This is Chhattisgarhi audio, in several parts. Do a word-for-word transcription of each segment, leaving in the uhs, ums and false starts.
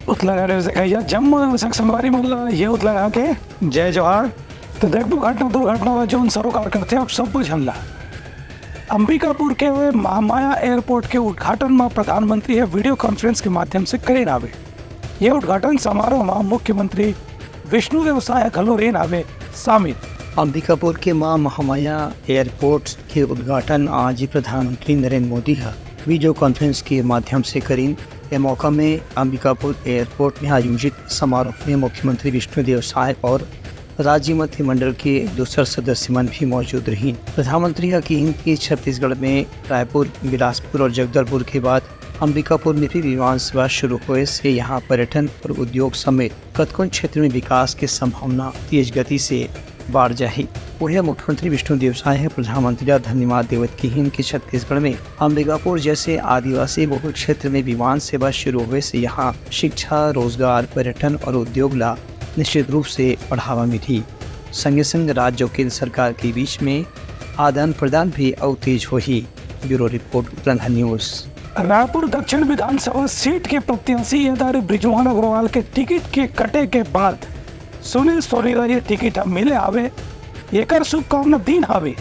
उतला गाड़े से कहिया जम्मो संग संगवारी मन ला ये उतला गा के जय जोहार। तो देखबो घटना दुर्घटना ला जोन सरोकार करथे आप सब झन ला। अंबिकापुर के हुए महामाया एयरपोर्ट के उद्घाटन में प्रधानमंत्री ह वीडियो कॉन्फ्रेंस के माध्यम से करे हावे। ये उद्घाटन समारोह में मुख्यमंत्री विष्णुदेव साय घलो रेन हावे शामिल। अंबिकापुर के मां महामाया एयरपोर्ट के उद्घाटन आज प्रधानमंत्री नरेंद्र मोदी ह वीडियो कॉन्फ्रेंस के माध्यम से करीन। ए मौका में अंबिकापुर एयरपोर्ट में आयोजित समारोह में मुख्यमंत्री विष्णुदेव साय और राज्य मंत्रिमंडल के दूसर सदस्य मन भी मौजूद रहिन। प्रधानमंत्री ह किहिन कि छत्तीसगढ़ में रायपुर, बिलासपुर और जगदलपुर के बाद अंबिकापुर में भी विमान सेवा शुरू होए से यहाँ पर्यटन और उद्योग समेत कतकोन क्षेत्र में विकास के संभावना तेज गति से बाढ़ जाही। उहे मुख्यमंत्री विष्णुदेव साय ह प्रधानमंत्री ला धन्यवाद देवत किहिन कि छत्तीसगढ़ में अंबिकापुर जैसे आदिवासी बहुल क्षेत्र में विमान सेवा शुरू होए से यहाँ शिक्षा, रोजगार, पर्यटन और उद्योग ला निश्चित रूप से बढ़ावा मिलही। संगे संग राज्य और केंद्र सरकार के बीच में आदान प्रदान भी अउ तेज होही। Bureau report, Uttaranchal news. Raipur दक्षिण विधानसभा सीट के प्रत्याशी एदारी बृजमोहन अग्रवाल के टिकट के कटे के बाद सुनील सोनी ला ये टिकट ह मिले हावे, एकर शुभकामना दीन हावे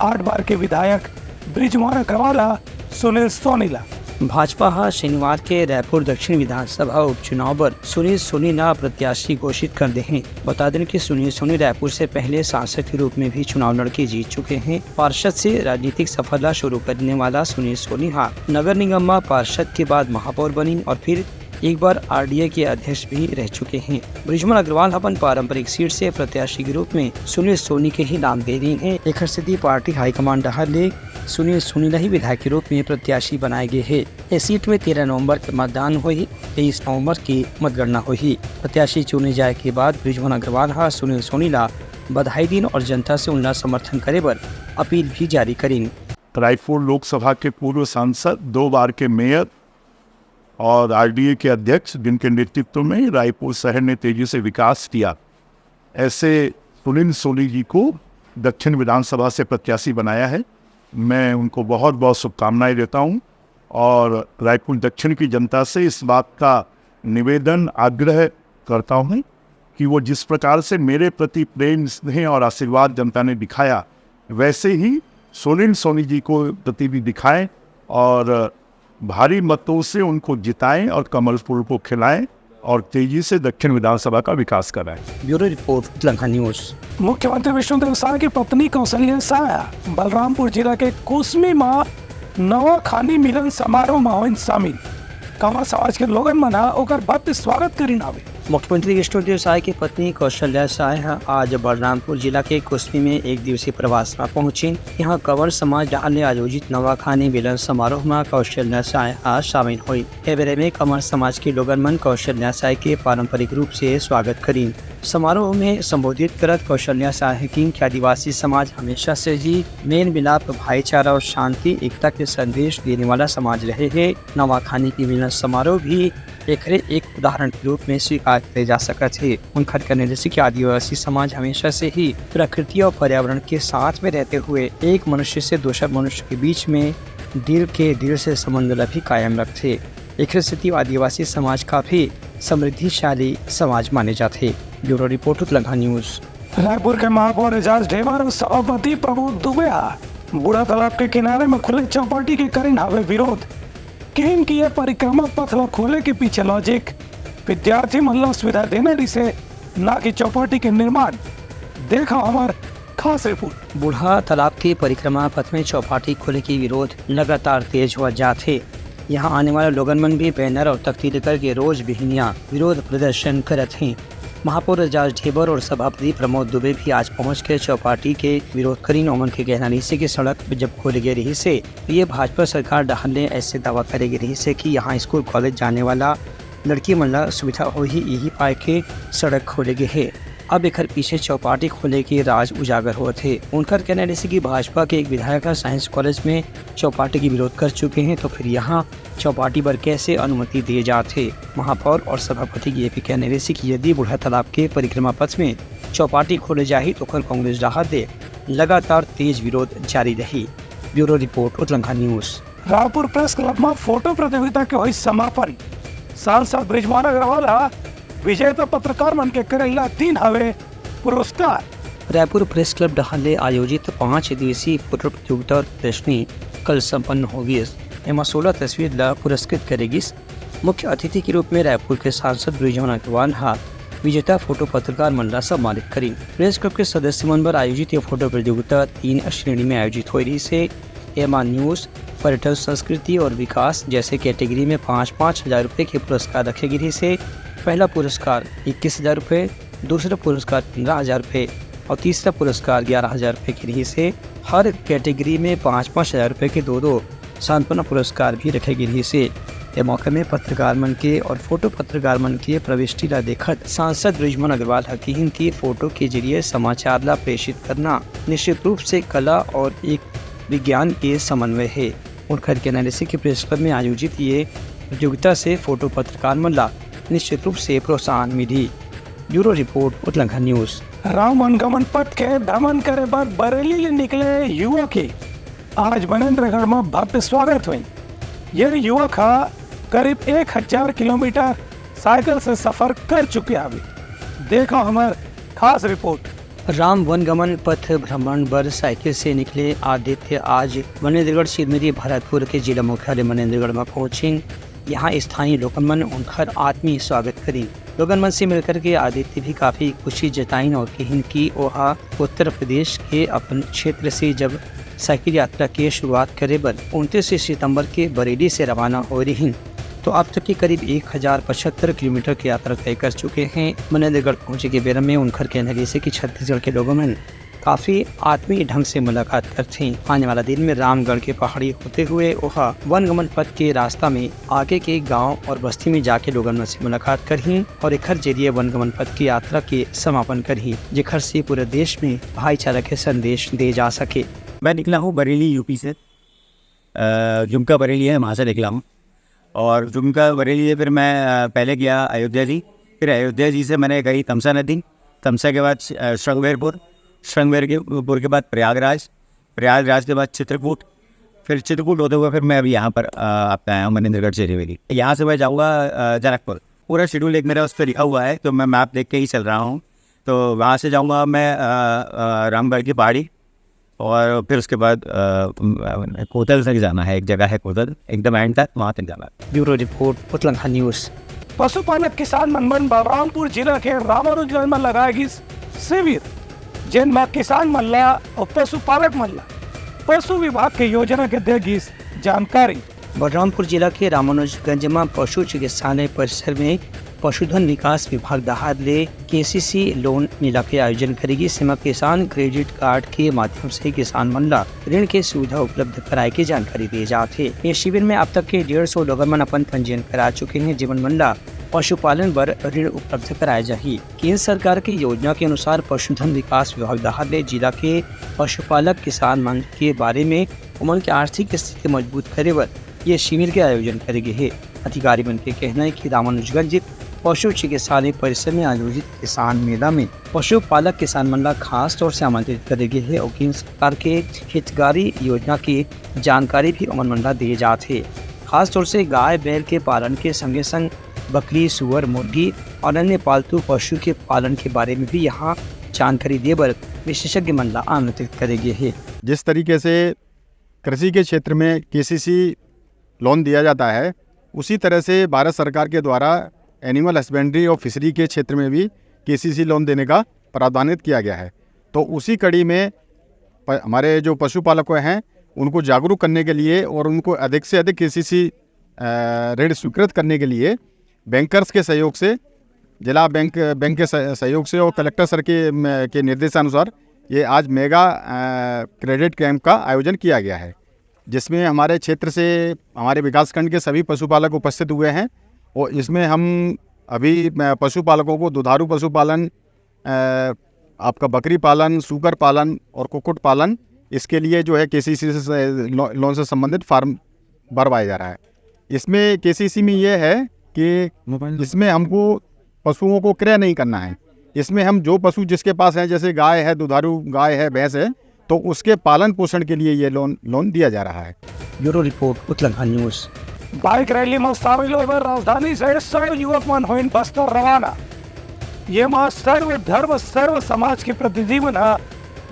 आठ बार के विधायक बृजमोहन अग्रवाल ह सुनील सोनी ला। भाजपा ह शनिवार के रायपुर दक्षिण विधानसभा उपचुनाव बर सुनील सोनी ला प्रत्याशी घोषित कर दे हे। बता दें कि सुनील सोनी रायपुर से पहले सांसद के रूप में भी चुनाव लड़के जीत चुके हैं। पार्षद से राजनीतिक सफर ला शुरू करने वाला सुनील सोनी हा नगर निगम में पार्षद के बाद महापौर बनिन और फिर एक बार आरडीए के अध्यक्ष भी रह चुके हैं। बृजमोहन अग्रवाल अपन पारंपरिक सीट से प्रत्याशी के रूप में सुनील सोनी के ही नाम दे दीन हे। एखर सेती पार्टी हाईकमान डहार ले सुनील सोनी ला ही विधायक के रूप में प्रत्याशी बनाए गए हे। ये सीट में तेरह नवंबर के मतदान होही, तेईस नवंबर की मतगणना होही। प्रत्याशी चुने जाए के बाद बृजमोहन अग्रवाल हा सुनील सोनी ला बधाई दीन और जनता से उनला समर्थन करे बर अपील भी जारी करीन। रायपुर लोकसभा के पूर्व सांसद, दो बार के मेयर और आरडीए के अध्यक्ष, जिनके नेतृत्व में रायपुर शहर ने तेजी से विकास किया, ऐसे सुनील सोनी जी को दक्षिण विधानसभा से प्रत्याशी बनाया है। मैं उनको बहुत बहुत शुभकामनाएं देता हूं और रायपुर दक्षिण की जनता से इस बात का निवेदन, आग्रह करता हूं कि वो जिस प्रकार से मेरे प्रति प्रेम, स्नेह और आशीर्वाद जनता ने दिखाया, वैसे ही सुनील सोनी जी को प्रति भी दिखाएं और भारी मतों से उनको जिताएं और कमल फूल को खिलाएं और तेजी से दक्षिण विधानसभा का विकास कराएं। Bureau report, Uttaranchal news. मुख्यमंत्री विष्णुदेव साय की पत्नी कौशल्या साय बलरामपुर जिला के कुसमी मा नवा खानी मिलन समारोह मा होइन शामिल। कंवर समाज के लोगन मन ह ओकर भव्य स्वागत करीन हावे। मुख्यमंत्री विष्णुदेव साय की पत्नी कौशल्या साय ह आज बलरामपुर जिला के कुसमी में एक दिवसीय प्रवास मा पहुंचिन। यहाँ कंवर समाज डहार ले आयोजित नवा खानी मिलन समारोह मा कौशल्या साय ह शामिल होई। ए बेरे में कंवर समाज के लोगन मन कौशल्या साय के पारंपरिक रूप से स्वागत करीन। समारोह में संबोधित करत कौशल्या साय ह किहिन कि आदिवासी समाज हमेशा से ही मेल मिलाप, भाईचारा और शांति एकता के संदेश देने वाला समाज रहे हे। नवा खानी के मिलन समारोह भी एकरे एक उदाहरण के रूप में स्वीकार करे जा सकत हे। उनखर कहना रहिसे कि आदिवासी समाज हमेशा से ही प्रकृति और पर्यावरण के साथ में रहते हुए एक मनुष्य से दूसर मनुष्य के बीच में दिल के दिल से संबंध ला भी कायम रखथे। एकरे सेती आदिवासी समाज काफी समृद्धिशाली समाज माने जाथे। Bureau report, Uttaranchal news. Raipur के महापौर एजाज ढेबर और सभापति प्रमोद दुबे ह बूढ़ा तालाब के किनारे में खुले चौपाटी के करीन हावे विरोध। किहिन कि ये परिक्रमा पथ ला खोले के पीछे लॉजिक विद्यार्थी मन ला सुविधा देना रहिसे, ना कि चौपाटी के निर्माण। देखा हमार खास रिपोर्ट। बूढ़ा तालाब के परिक्रमा पथ में चौपाटी खोले के विरोध लगातार तेज होवत जात हे। यहाँ आने वाले लोगन मन भी बैनर और तख्ती लेकर के रोज बिहनिया विरोध प्रदर्शन करत हें। महापौर एजाज ढेबर और सभापति प्रमोद दुबे भी आज पहुंच के चौपाटी के विरोध करीन। ओमन के कहना रहिसे कि सड़क जब खोले गए रहिसे, ये भाजपा सरकार डहार ले ऐसे दावा करे गए रहिसे कि यहाँ स्कूल कॉलेज जाने वाला लड़की मन ला सुविधा होही, यही पाए के सड़क खोले गए हे। अब एखर पीछे चौपाटी खोले के राज उजागर होत हे। उनखर कहना रहिसे कि भाजपा के एक विधायक ह साइंस कॉलेज में चौपाटी के विरोध कर चुके हैं, तो फिर यहाँ चौपाटी बर कैसे अनुमति दिए जात हे। महापौर और सभापति के ये भी कहना रहिसे कि यदि बूढ़ा तालाब के परिक्रमा पथ में चौपाटी खोले जाही, तो ओखर कांग्रेस डहार ले लगातार तेज विरोध जारी रही। Bureau report, Uttaranchal news. Raipur press club में फोटो प्रतियोगिता के होई समापन। सांसद बृजमोहन अग्रवाल ह विजेता पत्रकार मन के करेला दिन हवे पुरस्कार। रायपुर प्रेस क्लब डहार ले आयोजित पांच दिवसीय फोटो प्रतियोगिता और प्रदर्शनी कल संपन्न हो गिस। एमा सोलह तस्वीर ला पुरस्कृत करे गिस। मुख्य अतिथि के रूप में रायपुर के सांसद बृजमोहन अग्रवाल ह विजेता फोटो पत्रकार मन ला सम्मानित करिन। प्रेस क्लब के सदस्य मन बर आयोजित ये फोटो प्रतियोगिता तीन श्रेणी में आयोजित होए रहिस हे। एमा न्यूज, पर्यटन, संस्कृति और विकास जैसे कैटेगरी में पाँच पाँच हजार रुपए के पुरस्कार रखे गिस हे। पहला पुरस्कार इक्कीस हजार रुपए, दूसरा पुरस्कार पंद्रह हजार रुपए और तीसरा पुरस्कार ग्यारह हजार रुपए के रहिस हे। हर कैटेगरी में पाँच पाँच हजार रुपए के दो दो सांत्वना पुरस्कार भी रखे गिस हे। ए मौके में पत्रकार मन के और फोटो पत्रकार मन के प्रविष्टि ला देखत सांसद बृजमोहन अग्रवाल ह किहिन कि फोटो के जरिए समाचार ला प्रेषित करना निश्चित रूप से कला और एक विज्ञान के समन्वय हे। उनखर के एनआरएसी के प्रेस क्लब में आयोजित ये प्रतियोगिता से फोटो पत्रकार मन ला निश्चित रूप से प्रोत्साहन मिली। Bureau report, Utalangha news. Ram वनगमन पथ के भ्रमण करे बर बरेली ले निकले युवा के आज मनेंद्रगढ़ में भव्य स्वागत हुई। ये युवक हा करीब एक हजार किलोमीटर साइकिल से सफर कर चुके हवे। देखो हमार खास रिपोर्ट। राम वनगमन पथ भ्रमण बर साइकिल से निकले आदित्य आज मनेंद्रगढ़ चिरमिरी भरतपुर के जिला मुख्यालय मनेंद्रगढ़ में पहुंचिन। यहाँ स्थानीय लोगन मन उनखर आत्मीय स्वागत करिन। लोगन मन से मिलकर के आदित्य भी काफी खुशी जताइन और कहिन कि ओहा उत्तर प्रदेश के अपन क्षेत्र से जब साइकिल यात्रा के शुरुआत करे बर उनतीस सितंबर के बरेली से रवाना हो रहिन, तो अब तक के करीब एक हजार पचहत्तर किलोमीटर की यात्रा तय कर चुके हैं। मनेंद्रगढ़ पहुंचे के बेरा में उनखर कहना जैसे कि छत्तीसगढ़ के लोगों में काफी आत्मीय ढंग से मुलाकात करथे। आने वाला दिन में रामगढ़ के पहाड़ी होते हुए ओहा वनगमन पथ के रास्ता में आगे के गांव और बस्ती में जाके लोगन मन से मुलाकात करही और एखर जरिए वनगमन पथ की यात्रा के समापन करही, जेखर से पूरे देश में भाईचारा के संदेश दे जा सके। मैं निकला हूँ बरेली यूपी से, अ, जुमका बरेली है, वहाँ से निकला हूँ। और जुमका बरेली से फिर मैं, अ, पहले गया अयोध्या जी, फिर अयोध्या जी से मैंने गई तमसा नदी, तमसा के बाद, अ, श्रृंगवेरपुर, श्रृंगवेरपुर के बाद प्रयागराज, प्रयागराज के बाद चित्रकूट, फिर चित्रकूट होते हुए फिर मैं अभी यहाँ पर, अ, आपका आया हूँ मनेंद्रगढ़ चेरी वैली। यहाँ से मैं जाऊँगा, अ, जनकपुर। पूरा शेड्यूल एक मेरा उस पर लिखा हुआ है, तो मैं मैप देख के ही चल रहा हूँ। तो वहाँ से जाऊँगा मैं, अ, अ, रामगढ़ की पहाड़ी, और फिर उसके बाद, अ, कोतल तक जाना है, एक जगह है कोतल, एकदम एंड तक, वहाँ तक जाना है। Bureau report, Utalangha news. पशुपालक किसान मन मन बलरामपुर जिला के रामानुजगंज में लगाए गिस शिविर, जेन में किसान मन ला और पशुपालक मन ला पशु विभाग के योजना के दे गिस जानकारी। बलरामपुर जिला के रामानुजगंज में पशु चिकित्सालय परिसर में पशुधन विकास विभाग डहार ले केसीसी लोन मेला के आयोजन करे गिस, जेमा किसान क्रेडिट कार्ड के माध्यम से किसान मन ला ऋण के सुविधा उपलब्ध कराए के जानकारी दिए जात हे। ये शिविर में अब तक के डेढ़ सौ लोगन मन अपन पंजीयन करा चुके हैं, जेमन मन ला पशुपालन बर ऋण उपलब्ध कराए जाही। केंद्र सरकार के योजना के अनुसार पशुधन विकास विभाग डहार ले जिला के पशुपालक किसान मन के बारे में ओमन के आर्थिक स्थिति मजबूत करे बर ये शिविर के आयोजन करे गे हे। अधिकारी मन के कहना है कि रामानुजगंज पशु चिकित्सालय परिसर में आयोजित किसान मेला में पशुपालक किसान मन ला खास तौर से आमंत्रित करे गे हे और केंद्र सरकार के हितकारी योजना के जानकारी भी ओमन मन ला दिए जात हे। खास तौर से गाय बैल के पालन के संगे संग बकरी, सुअर, मुर्गी और अन्य पालतू पशु के पालन के बारे में भी यहाँ जानकारी दिए बर विशेषज्ञ मन ला आमंत्रित करे गे हे। जिस तरीके से कृषि के क्षेत्र में केसीसी लोन दिया जाता है, उसी तरह से भारत सरकार के द्वारा एनिमल हस्बेंड्री और फिशरी के क्षेत्र में भी केसीसी लोन देने का प्रावधानित किया गया है। तो उसी कड़ी में प-, हमारे जो पशुपालक हैं, उनको जागरूक करने के लिए और उनको अधिक से अधिक केसीसी, अ, ऋण स्वीकृत करने के लिए बैंकर्स के सहयोग से, जिला बैंक, बैंक के सह-, सहयोग से और कलेक्टर सर के, म-, के निर्देशानुसार ये आज मेगा, अ, क्रेडिट कैंप का आयोजन किया गया है, जिसमें हमारे क्षेत्र से, हमारे विकासखंड के सभी पशुपालक उपस्थित हुए हैं। और इसमें हम अभी, अ, पशुपालकों को दुधारू पशुपालन, अ, आपका बकरी पालन, सूकर पालन और कुक्कुट पालन, इसके लिए जो है केसीसी से लो-, लोन से संबंधित फॉर्म भरवाया जा रहा है। इसमें केसीसी में ये है कि इसमें हमको पशुओं को क्रय नहीं करना है। इसमें हम जो पशु जिसके पास है, जैसे गाय है, दुधारू गाय है, भैंस है, तो उसके पालन पोषण के लिए ये लोन, लोन दिया जा रहा है। Bureau report, Utalangha news. Bike rally म शामिल होए बर राजधानी से सौ युवक मन होइन बस्तर रवाना। ये म सर्व धर्म, सर्व समाज के प्रतिनिधि मन ह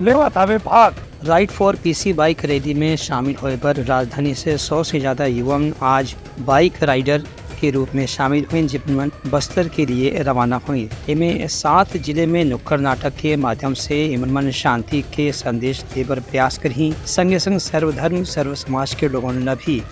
लेवत हवे भाग। Ride for PC bike rally में शामिल होए बर राजधानी से सौ से ज्यादा युवा मन आज बाइक राइडर के रूप में शामिल होइन, जेमन बस्तर के लिए रवाना होइन। एमे सात जिले में नुक्कड़ नाटक के माध्यम से एमन मन शांति के संदेश दे बर प्रयास करही। संगे संग सर्वधर्म सर्व समाज के लोगन ला भी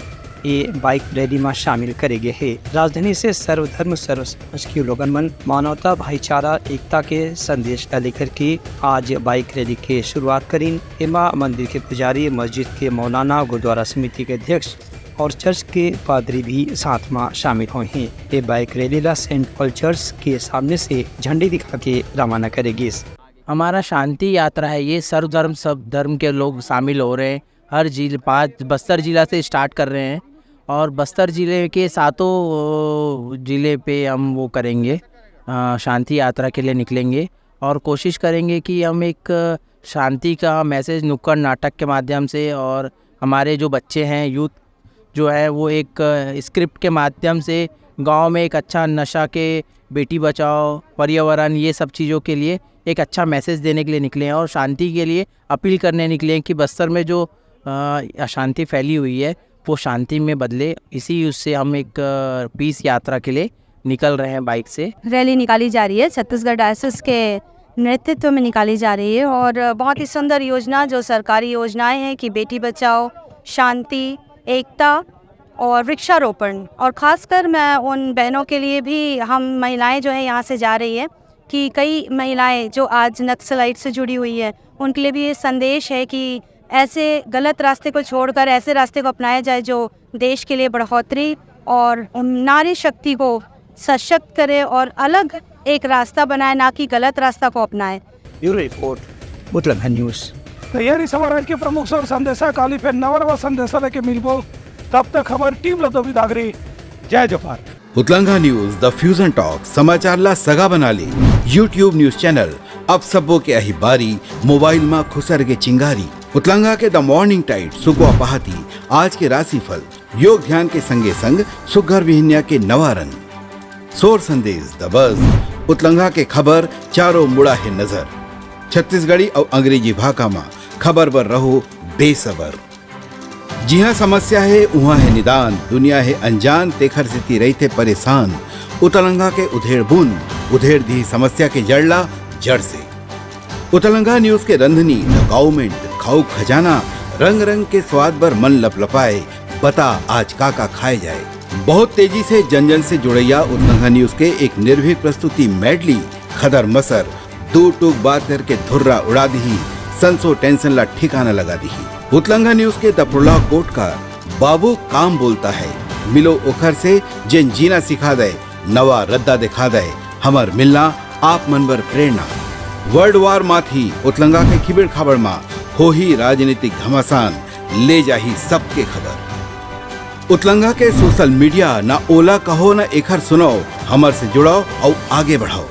ये बाइक रैली म शामिल करे गे हे। राजधानी से सर्वधर्म सर्व समाज के लोगन मन मानवता, भाईचारा, एकता के संदेश ला लेकर के आज बाइक रैली के शुरुआत करिन। एमा मंदिर के पुजारी, मस्जिद के मौलाना, गुरुद्वारा समिति के अध्यक्ष और चर्च के पादरी भी साथ म शामिल होए हे। ये बाइक रैली ला सेंट पॉल चर्च के सामने से झंडी दिखा के रवाना करे गिस। हमारा शांति यात्रा है, ये सर्वधर्म, सब धर्म के लोग शामिल हो रहे हैं। हर जिले, पाँच, बस्तर जिला से स्टार्ट कर रहे हैं और बस्तर जिले के सातों जिले पे हम वो करेंगे, अ, शांति यात्रा के लिए निकलेंगे और कोशिश करेंगे कि हम एक शांति का मैसेज नुक्कड़ नाटक के माध्यम से और हमारे जो बच्चे हैं, यूथ जो है, वो एक, अ, स्क्रिप्ट के माध्यम से गांव में एक अच्छा नशा के, बेटी बचाओ, पर्यावरण, ये सब चीज़ों के लिए एक अच्छा मैसेज देने के लिए निकले हैं और शांति के लिए अपील करने निकले हैं कि बस्तर में जो, अ, अशांति फैली हुई है, वो शांति में बदले। इसी उससे हम एक, अ, पीस यात्रा के लिए निकल रहे हैं बाइक से। रैली निकाली जा रही है, छत्तीसगढ़ डायसिस के नेतृत्व में निकाली जा रही है और बहुत ही सुंदर योजना, जो सरकारी योजनाएं हैं कि बेटी बचाओ, शांति, एकता और वृक्षारोपण, और खासकर मैं उन बहनों के लिए भी, हम महिलाएं जो है यहाँ से जा रही है कि कई महिलाएं जो आज नक्सलाइट से जुड़ी हुई है, उनके लिए भी ये संदेश है कि ऐसे गलत रास्ते को छोड़कर ऐसे रास्ते को अपनाया जाए जो देश के लिए बढ़ोतरी और नारी शक्ति को सशक्त करे और अलग एक रास्ता बनाए, ना कि गलत रास्ता को अपनाए। Bureau report, Utalangha news. तैयारी सभा राज के प्रमुख सौर संदेशा काली फेर नवा नवा संदेशा लेके मिलबो। तब तक हमर टीम ल दो बिदागरी। जय जोहार। उतलंघा न्यूज़, द फ्यूजन टॉक, समाचार ला सगा बना ले। YouTube न्यूज़ चैनल, अब सबो के अही बारी, मोबाइल मा खुसर के चिंगारी। उतलंघा के द मॉर्निंग टाइड, सुगवा पहाती, आज के राशिफल, योग ध्यान के संगे संग सुग्घर बिहनिया के नवा रंग। सोर संदेश, द बज, उतलंघा के खबर, चारों मुड़ा हे नजर। छत्तीसगढ़ी अउ अंग्रेजी भाखा मा खबर बर रहो बेसबर। जिहाँ समस्या हे, उहाँ हे निदान, दुनिया हे अनजान, तेखर सेती रहिथे परेशान। उतलंघा के उधेड़ बुन, उधेड़ दिही समस्या के जड़ ला जड़ से। उतलंघा न्यूज़ के रंधनी, द गाउमेंट, खाऊ खजाना, रंग रंग के स्वाद बर मन लपलपाए, बता आज का का खाए जाए। बहुत तेजी से जन जन से जुड़ैया उतलंघा न्यूज़ के एक निर्भीक प्रस्तुति मेडली, खदर मसर, दू टूक बात करके धुर्रा उड़ा दिही, संसो टेंशन ला ठिकाना लगा दिही। उतलंघा न्यूज़ के द प्रोलॉग कोट का बाबू काम बोलता है, मिलो ओखर से जेन जीना सिखा दे, नवा रद्दा दिखा दे, हमर मिलना आप मन बर प्रेरणा। वर्ल्ड वार माथी उतलंघा के खिबिड़ खाबड़ मा होही राजनीतिक घमासान, ले जाही सबके खबर। उतलंघा के सोशल मीडिया, ना ओला कहो ना एखर सुनाओ, हमर से जुड़ाओ अउ आगे बढ़ाओ।